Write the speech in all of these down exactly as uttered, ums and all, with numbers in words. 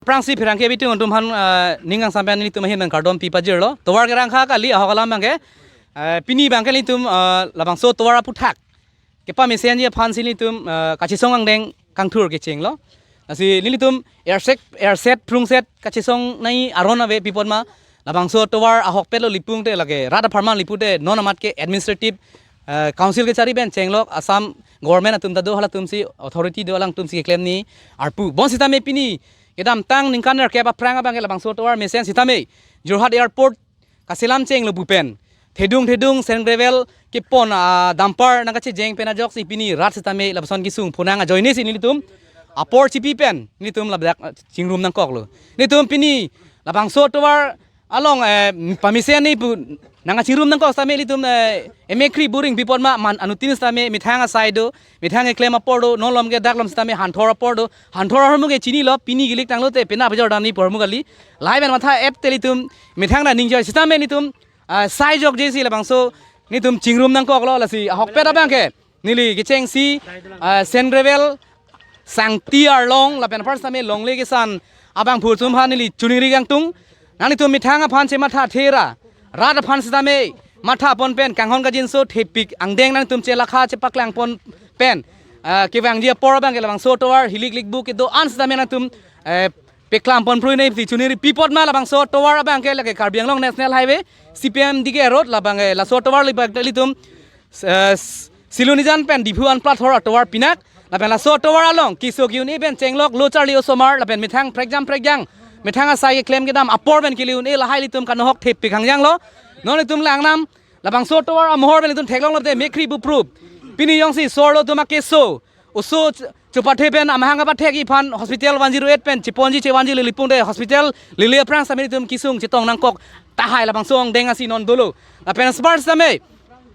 Aphrangsi pherangke bitung atum aphan, ah, ning kangsam pen nelitum ahin pen kardom pi pajirlo. Tovar kerangkha kali, ahok alam abangke, ah, pini abangke nelitum, ah, labangso tovar aphuthak kepamesenji aphansi nelitum, ah, kachesong angdeng kangthur kechenglo. Lasi nelitum erset, erset, phrungset kachesong nangji aron ave, pi apot ma labangso tovar ahokpet lo, lipung te lake rat apharman lipute non amat ke administrative, eh, council kechari pen chenglok Assam government atum ta do, halatumsi authority do, alangtumsi keklem nangji arpu. Bonsitame pini kedamtang ningkan nerkep aphrang abangke labangso tovar mesen sitame Jorhat Airport kaselam chenglo pu pen thedung thedung sand gravel kepon, ah, dumper nangkachejeng pen ajoksi pini rat sitame lapuson kesung phonang ajoinesi nelitum apor chipi pen nelitum ladak, ah, chingrum nangkoklo. Nelitum pini labangso tovar along, eh, pamesen nangji pu nangkachingrum nangkok sitame nelitum, eh, emekri boring, pi apot ma man anuttin sitame methang asai do, methang keklem apor do, non malom ke dak malom sitame hanthor apor do, hanthor ahormu ke chinilo, pini kilik tanglo te pena pajor damji pu ahormu kali. Lahai pen matha-et te nelitum methang ta ningjoi sitame nelitum, ah, sai jokjesi labangso nelitum chingrum nangkoklo. Lasi ahokpet abangke neli kechengsi, ah, sand gravel, sangti arlong lapen apar sitame longle kesan abangphu atum aphan neli choningri kangtung. Nanglitum methang aphan chematha thera, rat aphan sitame matha pon pen kanghon kangjinso thepik angdeng nangtum chelakha chepaklang pon pen, ah, kevangji apor abangke labangso tovar hilik likbu kedo-an sitame nangtum, eh, peklam pon phrui nangji pusi choningri, pi apot ma labangso tovar abangke lake Karbi Anglong National Highway, C P M D K Road, labang, eh, laso tovar libak ilitum, eh, s-, Silonijan pen Diphu anplat thor atovar pinak, lapen laso tovar along keso ke-un-e pen chenglok lo charli osomar lapen methang prekjam prekjang, methang asai keklem kedam apor pen kele-un-e lahai ilitum kanohok thepik hangjanglo. Non ilitum langnam, labangso tovar amohor pen ilitum theklonglo te mekri buprup. Pini jongsi sorlo atum akeso, oso ch-, chopathe pen amahang kapathekji aphan hospital one zero eight pen cheponji chevanji lelipung te hospital lele aphrang sitame ilitum kesung chetong nangkok tahai, labangso angdeng asi non dolo. Lapen asomar sitame,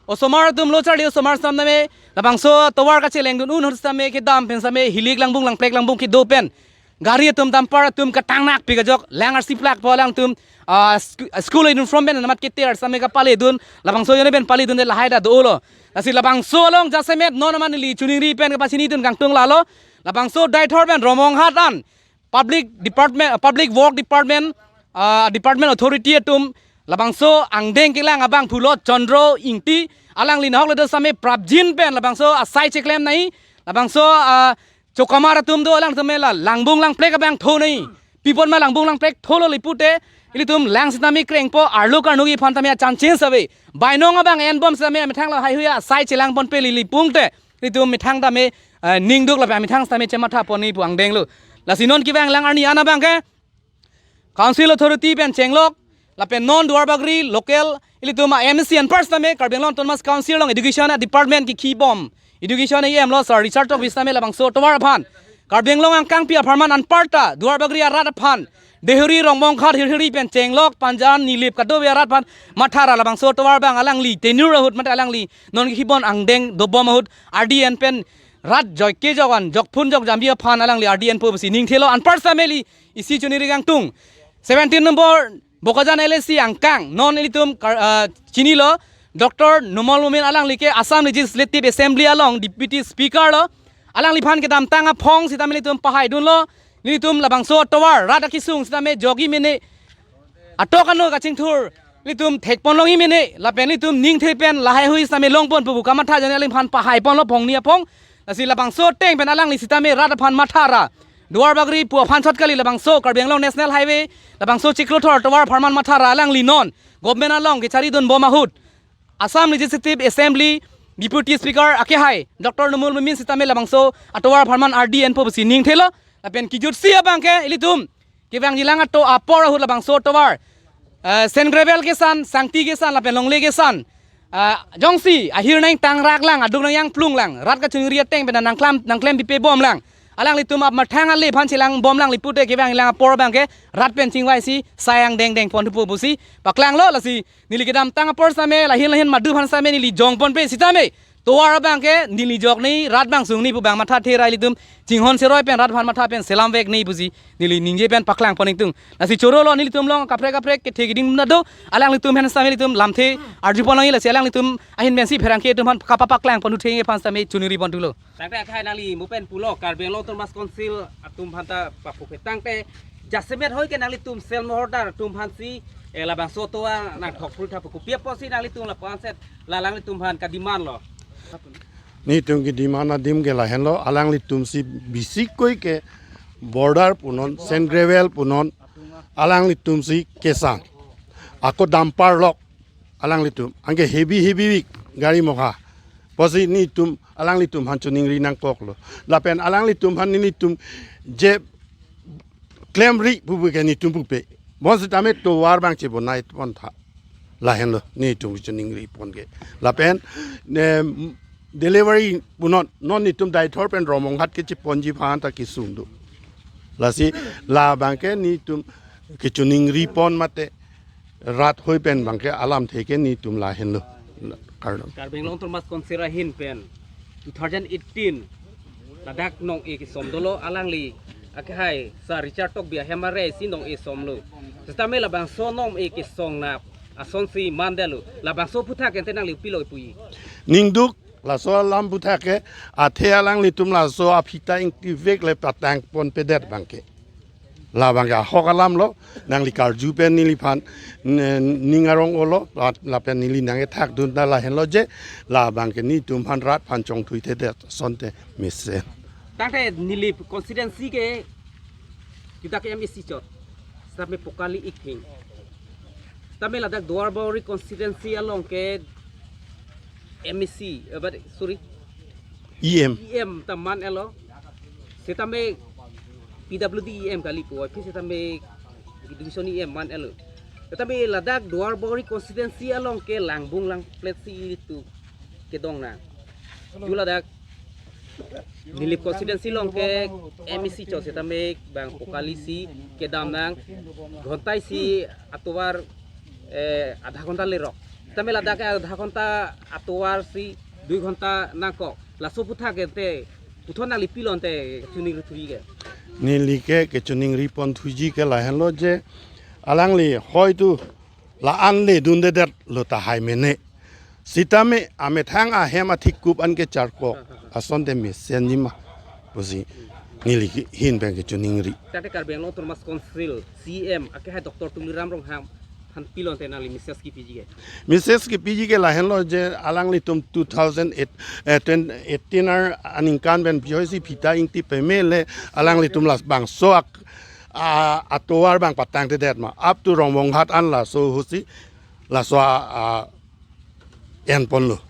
osomar atum lo charli osomar sitame labangso tovar kachelengdun un ahut sitame kedam pen sitame hilik langbung langprek langbung kedo pen gari atum dumper atum katang nakpik ajok lang arsi plak po alangtum, ah, sku-, school uniform pen namat keter sitame kapaledun, labangso jone pen paledunde lahai ta dolo. Lasi labangso along jasemet non amat neli choningri pen kapachinidun kangtung lalo. Labangso Deithor pen Romonghat an public department, public work department, ah, department authority atum labangso angdeng kelang abangphu lo Chandro Ingti, alangli nahok le do sitame prapjin pen labangso asai cheklem nangji, labangso, ah, chokamar atum do, alangtum la langbung langprek abang tho nangji. Pi apot ma langbung langprek tholo lipute ilitum lang sitame krengpo, arlo karnugi aphan tame achanchins ave. Bainong abang enbom sitame methang lahai hui asai chelang ponpe lelipung te ilitum methang tame, eh, ningduk lapen methang sitame chematha pon nangji pu angdenglo. Lasi non kevang lang arni an abangke Council authority pen chenglok, lapen non Duarbagori local ilitum a-M A C anpar sitame Karbi Anglong Autonomous Council along education a-department kekibom, education a-E M lo Sir Richard Tokbi sitame labangso tovar aphan, Karbi Anglong angkangpi apharman anparta Duarbagori arat aphan, Deihori, Rongmongkhat, Hirhiri pen chenglok Panjan, Nilip kadokave arat aphan mathara labangso tovar abang alangli tenure ahut mate alangli non kekibom angdeng dobom ahut R D N pen rat joike jokan jokphun jokjamji aphan alangli R D N po pusi ningthelo. Anpar sitame neli isi choningri kangtung, seventeen number Bokajan L A C angkang, non ilitum kar-, ah, chinilo, Doctor Numal Momin, alangli ke Assam Legislative Assembly along Deputy Speaker lo. Alangliphan kedamtang aphong sitame nelitum pahaidunlo. Nelitum labangso tovar rat akesung sitame jokji mene, atok ano kachingthur nelitum thekponlongji mene, lapen nelitum ningthe pen lahai hui sitame longponpo pu kamatha jone alangliphan pahaiponlo phongni aphong. Lasi labangso ateng pen alangli sitame rat aphan mathara, Duarbagori pu aphan chot kali, labangso Karbi Anglong National Highway, labangso chiklo thor tovar apharman mathara alangli non government along kecharidunbom ahut Assam Legislative Assembly Deputy Speaker akehai Doctor Numal Momin sitame labangso atovar apharman R D N po pusi ningthelo. Lapen kejutsi abangke ilitum kevangjilang ato apor ahut labangso tovar, eh, sand gravel kesan, sangti kesan lapen longle kesan, ah, jongsi ahir nangtangrak lang, aduk nangjangplung lang, rat kachoningri ateng pen nangklem, nangklem pipe bom lang, alanglitum ap mathang ale aphan chelang bom lang lipute kevanglang apor abangke rat pen chingvaisi sai angdeng dengpon thupo pusi paklanglo. Lasi neli kedamtang apor sitame lahin lahin madu aphan sitame neli jongponpe sitame tovar abangke neli jok nangji, rat bang sung nangji pu abang matha thera ilitum chinghon cheroi pen rat aphan matha pen selamvek nangji pusi neli ningje pen paklangpon ingtung. Lasi chorolo nelitum along kaprek kaprek kethe keding na do, alanglitum aphan sitame ilitum lamthe arjupon nangji, lasi alanglitum ahin pensi pherangke atum aphan kapapaklangpon thuthe aphan sitame choningri pon thulo. Tangte akhai nangli mo pen pulo Karbi Anglong Autonomous Council atum aphanta papu phe tangte Jasemet hoi ke nanglitum cell mohordar atum aphansi, eh, labangso atovar nangthok phul tha pu, kopi apotsi nanglitum lapu-an set la alanglitum aphan ka-demand lo? Netum ke-demand adim ke lahenlo, alanglitumsi bisi koi ke border punon, sand gravel punon, alanglitumsi kesang. Ako dumper lok alanglitum. Anke heavy heavy gari mokha. Pusi netum alanglitum aphan choningri nangkoklo. Lapen alanglitum aphan netum je klemri pupu ke netum pupe. Bonsitame tovar abang chebonai pon tha. Lahenlo netum choningri pon ke. Lapen, em, delivery punon, non netum Deithor pen Rongmonghat kecheponji aphan ta kesung do. Lasi labang ke netum kechoningri pon mate rat hoi pen abang ke alamthe ke netum lahenlo. Kardom. Karbi Anglong Autonomous Council ahin pen two thousand eighteen ladak nong-e kesom dolo, alangli akehai Sir Richard Tokbi ahem arei si nong-e somlo. Sitame labangso nong-e kesong nap asonsi mandetlo. Labangso aphuthak ente nangli pilo puji? Ningduk, laso alam aphuthak ke athe alanglitum laso aphita ingtivek le patang ponpedet abang ke. Labang ke ahok alamlo, nangli karju pen neliphan, ne-, ning arong-olo, la-, lapen neli nangkethakdun ta lahenlo je, labang ke netum aphan rat aphan chongthuithedet asonte mesen. Tangte Nilip constituency ke kita ke M A C chot. Sitame pokali ikhing. Sitame ladak Duarbagori constituency along ke M A C, eh, but, sorry, E M. E M ta man-etlo. Sitame P W D E M kali pu, aphi sitame education E M man-etlo. Sitame ladak Duarbagori constituency along ke langbung langplet si ilitum kedong nang. Ju ladak Nilip constituency along ke M A C chot sitame bang pokali si kedam nang, ghonta isi atovar, eh, adha ghonta lerok. Sitame ladak ke adha ghonta atovar si dui ghonta nangkok. Laso aphuthak ente puthot nangli pilo ente choningri thuji ke? Neli ke kechoningri pon thuji ke lahenlo je, alangli hoitu la-an le dundedetlo tahai mene. Sitame amethang ahem athikup an kecharkok asonte mesenji ma pusi neli ahin pen kechoningri. Tangte Karbi Anglong Autonomous Council C E M akehai Doctor Tuliram Ronghang aphan pilo ente nangli message kepiji ke? Message kepiji ke lahenlo je, alanglitum two thousand eight, eh, twenty eighteen ar aningkan pen pihoi si phita ingti peme le alanglitum labangso ak-, a, atovar abang patangthedet ma. Up to Rongmonghat an laso ahut si laso a, a, enponlo.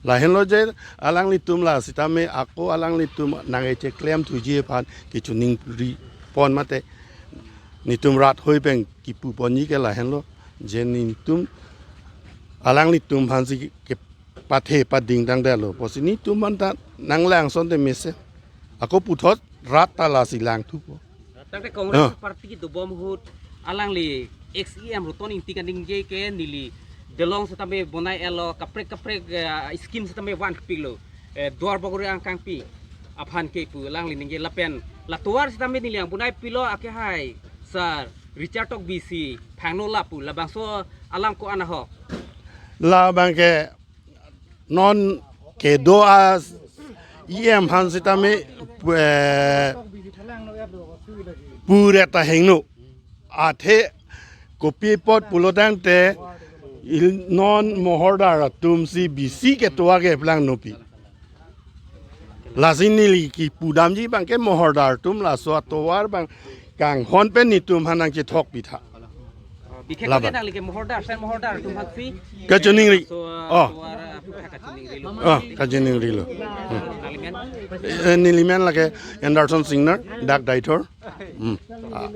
Lahenlo je alanglitum la sitame ako alanglitum nangkecheklem thuji aphan kechoningri pon mate netum rat hoi pen kipu ponji ke lahenlo je netum alanglitum aphansi kepathe pading tangdetlo pusi netum anta nanglang asonte mesen. Ako puthot rat ta lasi langthupo. Tangte Congress, ah, party kedobom ahut alangli ex E M Roton Ingti kaningje ke neli dolong sitame bonai-etlo, kaprek kaprek, eh, scheme sitame vanpiklo, eh, Duarbagori angkangpi aphan ke pu alangli ningje lapen la tovar sitame neli nangbonaipilo akehai Sir Richard Tokbi si phangno lapu, labangso alam ko-an ahok? Labang ke non kedo a E M aphan sitame, eh, pure ta hingno. Athe kopi apot pulo tangte il-, non mohordar atum si bisi ketovar keplang nopi. Lasi neli kipudamji abang ke mohordar atum laso atovar abang kanghon pen netum aphan nangchethok pitha. Bikhek laba ke nangli ke mohordar, sen mohordar atum aphansi kachoningri. So, oh, tovar, ah, kachoningri lo. Oh, kachoningri lo. Hmm. Nangli men? Eh, neli men lake Anderson Singnar, dak Deithor. Hmm. Ah.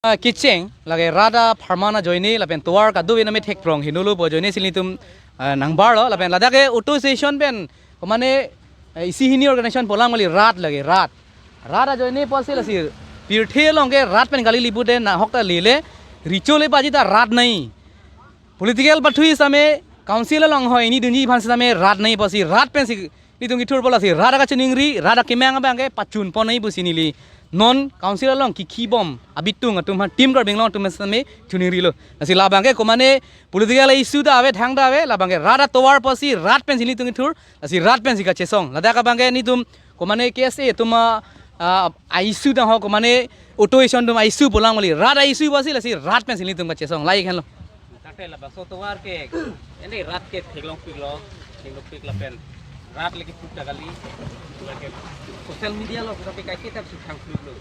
Ah, kecheng, lake rat apharman ajoine, lapen tovar kadokave name thekprong hinolo pu ajoine si nelitum, ah, nangbarlo, lapen ladak ke auto station pen, komane, eh, isi hini organization pu alam kali, rat lake, rat. Rat ajoine pusi lasi pirthe along ke rat pen kali, lipu de nahok ta lele, recho le baji ta rat nai. Political pathu sitame council along hoi nidunji aphan sitame rat nai pusi rat pensi nelitum kethurpo, lasi rat akachiningri, rat akemang abang ke pachun pon nai pusi neli non council along kikhibom abitung atum aphan, Team Karbi Anglong atum sitame chiningrilo. Lasi labang ke komane political issue ta ave, thang ta ave, labang ke rat atovar pusi rat pensi nelitum kethur, lasi rat pensi kachesong. Ladak abang ke nelitum komane K S A atum a ah, a-issue tang ho ko mane auto issue atum a-issue pulang mali. Rat a-issue pusi lasi rat pensi nelitum kachesong. Lahai henlo. Tangte labangso atovar ke, ene rat ke theklongpiklo, theklongpik lapen rat lagi puta kali, lagi social media lo, tapi kaiketa si thangpiklo,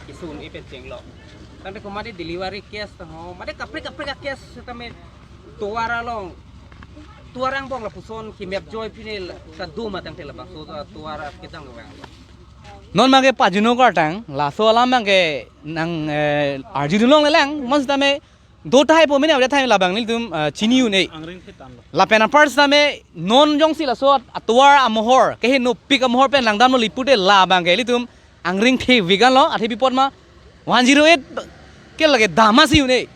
isun ipen chenglo. Tangte ko mane delivery case tang ho, mane kaprek kaprek a-case setame tovar along, tovar angbong lapuson kimep joi pine la, kadoma tangte labangso atovar kedang lo bang. Non abangke pajunokar tang, laso alam abangke nang, eh, arjudun longle lang, mon setame do tahai po mene, ave tahai labang nelitum, eh, chini un-e. Angring thit anlo. Lapen apar setame non jongsi laso atovar amohor, kehenopik amohor pen langdamlo pute labangke ilitum angring thevik anlo, athe pi apot ma one zero eight ke lake dam asi un-e.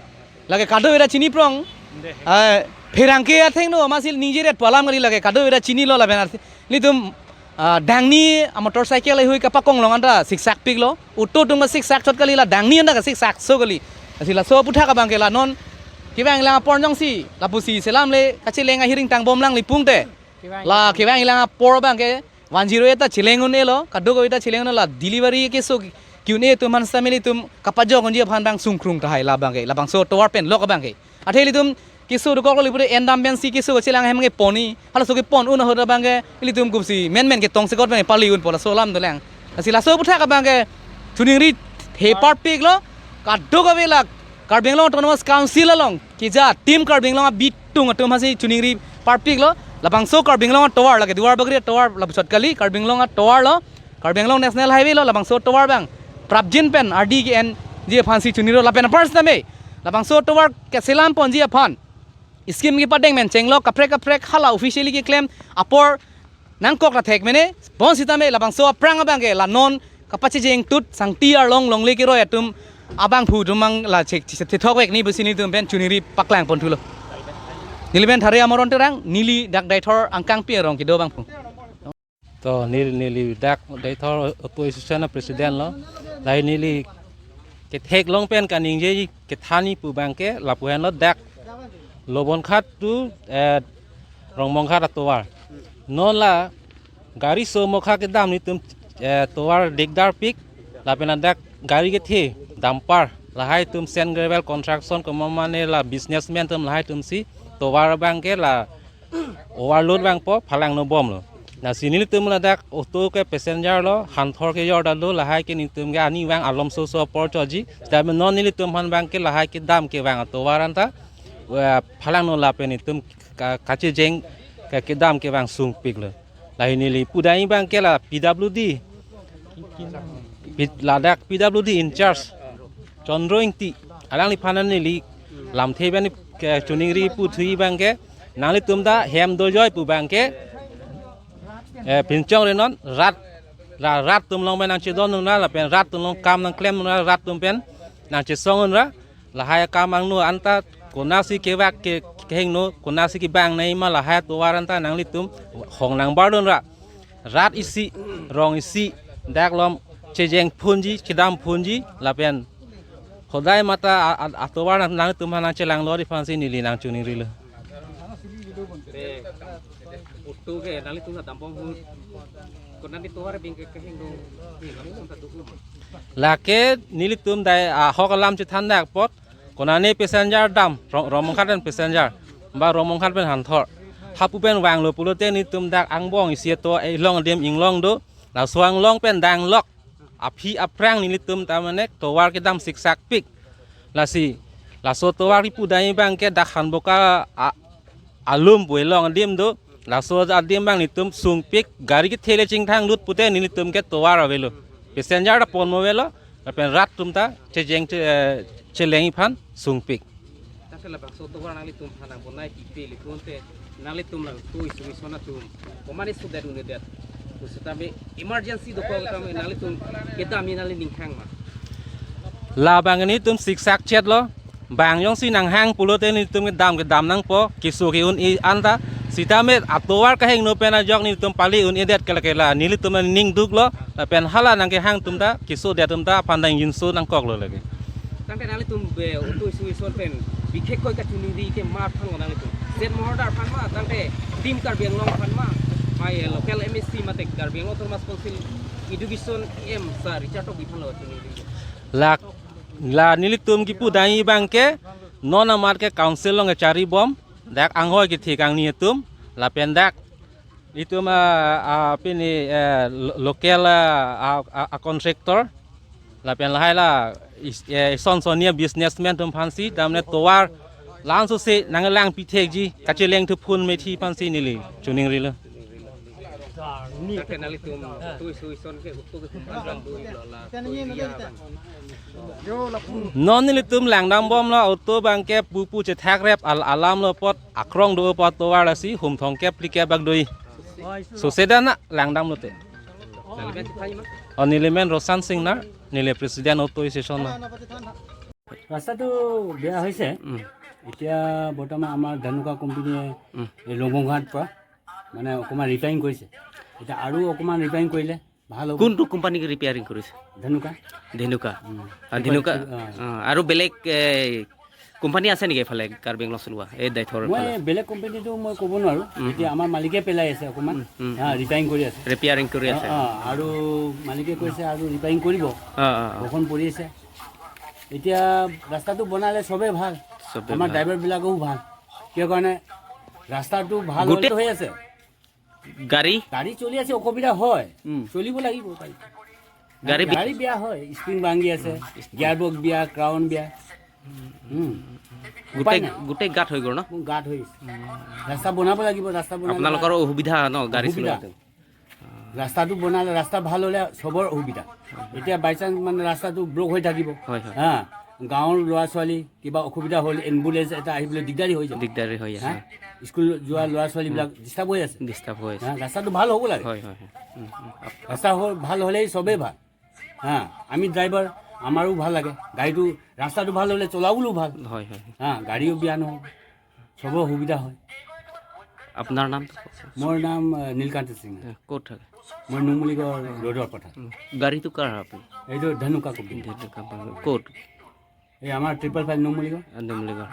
Lake kadokave ta chini prong. Nde. Ah, pherangke athengno amatsi ningje ret pu alam kali, lake kadokave ta chinilo lapen athe nelitum, ah, dangni a-motorcycle ahui kapakong along anta siksakpiklo. Auto atum kasiksakchot kali, la dangni anta kasiksakso kali. Lasi laso aputhak abangke la non kevang lang apor jongsi lapusi selam le kacheleng ahiring tangbom lang li pute. La kevang lang apor abangke one zero eight ta cheleng un-elo, kadokave ta cheleng un-elo, la delivery keso ki-un-e atum aphan setame ilitum kapajok unji aphan bang sungkrung tahai labangke, labangso atovar pen lok abangke. Athe ilitum keso dokoklo pute endam pensi keso chelang hem ke pon-i, halaso kepon un ahut abangke ilitum kumsi menmen ketong sekot pen pali unpo, laso alam dolang. Lasi laso aputhak abangke choningri the parpiklo, kadokave la Karbi Anglong Autonomous Council along keja Team Karbi Anglong abitung atum aphansi choningri parpiklo, labangso Karbi Anglong atovar, lake Duarbagori atovar lapuchot kali, Karbi Anglong atovar lo, Karbi Anglong National Highway lo, labangso atovar bang prapjin pen ardi ke-enji aphansi choningri lo, lapen apar setame labangso atovar keselam ponji aphan scheme kepadeng pen chenglo, kaprek kaprek hala officially keklem apor nangkok ta thek mene, bon setame labangso aphrang abangke la non kapachejeng tut sangti arlong longle keroi atum abangphu atum mang la chek chethok vek ni pusi nelitum pen choningri paklang ponthulo. Neli pen Thare Amoron Terang, neli dak Deithor Angkangpi arong kedo abangphu. To neli, neli dak Deithor Auto Association a-president lo. Lahai neli kethek along pen kaningje kethan-i pu abangke lapu henlo, dak Lobonghat to, eh, Rongmonghat atovar. Non la gari so mokha kedam nelitum, eh, tovar dikdarpik, lapen ladak gari kethe, dumper, lahai atum sand gravel construction ko mane la businessman atum lahai atumsi tovar abangke la overload vangpo, phalangno bomlo. Lasi nelitum ladak auto ke passenger lo, hanthor kejor ta lo, lahai ke nelitum ke ani vang alom soso apor choji. Setame non nelitum aphan abangke lahai kedam kevang atovar anta, eh, phalangno lapen nelitum ka-, kachejeng ke kedam kevang sungpiklo. Lahai neli pudai abangke la P W D, P-, ladak P W D in charge Chandra Ingti, alangliphan neli lamthe pen ke choningri puthui abangke, nanglitum ta hem dojoi pu abangke, eh, pinchong renon rat, ra-, rat atum along pen nangchedon unra, lapen rat atum along kam nangklem unra, rat atum pen nangchesong unra, lahai akam angno anta konatsi kevak ke, kehingno, konatsi kebangnei ma lahai atovar anta nanglitum hong nangbar dunra. Rat isi, rong isi, dak along chejeng ponji, chedam ponji, lapen hodai mata a-, a-, atovar nang, nangtum aphan nangchelang lori aphansi neli nangchoningrilo. Te, auto ke nanglitum ta dambom ahut, konat atovar abangke kehingno, kehingno ason ta duklo ma? Lake nelitum dai ahok alam chethan dak apot, konane passenger dam, Rong-, Rongmonghat pen passenger, ba Rongmonghat pen hanthor. Hapu pen vanglo pulote nelitum dak angbong isi ato, eh, along adim inglong do, laso anglong pen danglok, aphi aphrang nelitum ta mane tovar kedam siksakpik. Lasi, laso tovar kipudai abangke dak Hanboka a-, alum pu along adim do, laso adim abang nelitum sungpik, gari kethe le chingthang lut pute nelitum ke tovar avelo. Passenger ta ponmo avelo, lapen rat atum ta chejeng che-, eh, cheleng aphan sungpik. Tangte labangso tovar nanglitum aphan nangbonaipikpe, ilitum te nanglitum lang tui sumi sona atum, komane sudet un-edet, pusitame emergency dokok tame nanglitum kedam nangli ninghang ma? Labang nelitum siksak chetlo, bang jongsi nanghang pulote nelitum kedam kedam nangpo, keso ke-un-e anta, sitame atovar kehingno pen ajok nelitum pali un-edet kela kela, nelitum ning duklo, lapen hala nangkehang atum ta, kesodet atum ta aphan dang ingjinso nangkoklo lake. Tangte nanglitum be auto association pen bikhekkoi kachoningri ke mar aphan lo nanglitum? State Mahardar aphan ma, tangte Team Karbi Anglong aphan ma, mai local M A C mate Karbi Anglong Autonomous Council Education E M sir Richard Tokbi aphan lo tuni. La, la nelitum kipu dai abang ke non amat ke council along kachari bom, dak anghoi kethe kangni atum, lapen dak itum, ah, ah, pini, eh, lo-, local, ah, ah, ah, ah, contractor, lapen lahai la is-, eh, ison sonia businessman atum aphansi, damne tovar la-an sose nanglang pithekji, kacheleng thuphun methi aphansi neli choningrilo. Dak ke nelitum tui sui son ke utu ke kumpan lang dui lo la tui dia bang. Non nelitum langdam bomlo, auto abang ke pupu chethak rep al-, alam lo apot akrong do apot tovar lasi hum thomkep phlikep bak dui. Sose dan na langdamlote. Nelimen chithai ma? Oh, nelimen Roshan Singnar, neli president auto association na. ৰাস্তাটো বেয়া হৈছে। উম। এতিয়া বৰ্তমান আমাৰ ধানুকা কোম্পানীয়ে উম। এই লমুংঘাট পৰা মানে অকণমান ৰিপেয়াৰিং কৰিছে। এতিয়া আৰু অকণমান ৰিপেয়াৰিং কৰিলে ভাল হ'ব। কোনটো কোম্পানীক ৰিপেয়াৰিং কৰিছে? ধানুকা। ধানুকা। উম। আ, ধানুকা, আ। আ, আৰু বেলেগ, এ, কোম্পানী আছে নেকি এইফালে কাৰ্বি আংলং চলোৱা এই দাইথৰ মই ফালে? বেলেগ কোম্পানীটো মই ক'ব নোৱাৰো। উম, এতিয়া উম। আমাৰ মালিকে পেলাই আছে অকণমান। উম, উম, হা, উম। ৰিপেয়াৰিং কৰি আছে। ৰিপেয়াৰিং কৰি আছে। অ, অ, আৰু মালিকে কৈছে আৰু ৰিপেয়াৰিং কৰিব। অ, অ, অ। বৰষুণ পৰি আছে। এতিয়া ৰাস্তাটো বনালে চবেই ভাল। চবেই আমাৰ ভাল। ড্ৰাইভাৰবিলাকো ভাল। কিয় কাৰণে ৰাস্তাটো ভাল গোটেই হ'লেতো হৈ আছে। গাড়ী? গাড়ী চলি আছে, অসুবিধা হয়। উম। চলিব লাগিব গাড়ী। গাড়ী বি- গাড়ী বেয়া হয়, স্প্ৰিং ভাঙি আছে, উম। গিয়াৰ বক্স বেয়া, ক্ৰাউন বেয়া। উম। উপায় গোটেই, নাই। গোটেই গাঁত হৈ গ'ল ন? মোৰ গাঁত হৈ গৈছে। উম। ৰাস্তা বনাব লাগিব, ৰাস্তা বনালে আপোনালোকৰো অসুবিধা ন গাড়ী অসুবিধা। চলোৱাটো? ৰাস্তাটো বনালে, ৰাস্তা ভাল হ'লে চবৰ অসুবিধা। এতিয়া বাই চান্স মানে ৰাস্তাটো ব্লক হৈ থাকিব। হয়, হয়। হা, গাঁৱৰ ল'ৰা ছোৱালী কিবা অসুবিধা হ'ল, এম্বুলেন্স এটা আহিবলৈ দিগদাৰী হৈ যায়। দিগদাৰী হৈ যায়, হা? হয়। স্কুল যোৱা ল'ৰা ছোৱালীবিলাক উম। ডিষ্টাৰ্ব হৈ আছে। ডিষ্টাৰ্ব হৈ আছে। হা, ৰাস্তাটো ভাল হ'ব লাগে। হয়, হয়, হয়। উম, উম। আপ-, ৰাস্তা হ-, ভাল হ'লেই চবেই ভাল। হা, আমি ড্ৰাইভাৰ, আমাৰো ভাল লাগে। গাড়ীটো, ৰাস্তাটো ভাল হ'লে চলাবলৈও ভাল। হয়, হয়। হা, গাড়ীও বেয়া নহয়, চবৰ সুবিধা হয়। আপোনাৰ নামটো কওকচোন। মোৰ নাম, এ, নীলকান্ত সিং। এ, ক'ত থাকে? মই নুমলীগড় ৰোডৰ কথা। উম, গাড়ীটো কাৰ আপুনি? এইটো ধনুকা কোম্পানী। ধনুকা কোম্পানী। ক'ত? এই আমাৰ ট্ৰিপল ফাইভ নুমলীগড়। আ, নুমলীগড়।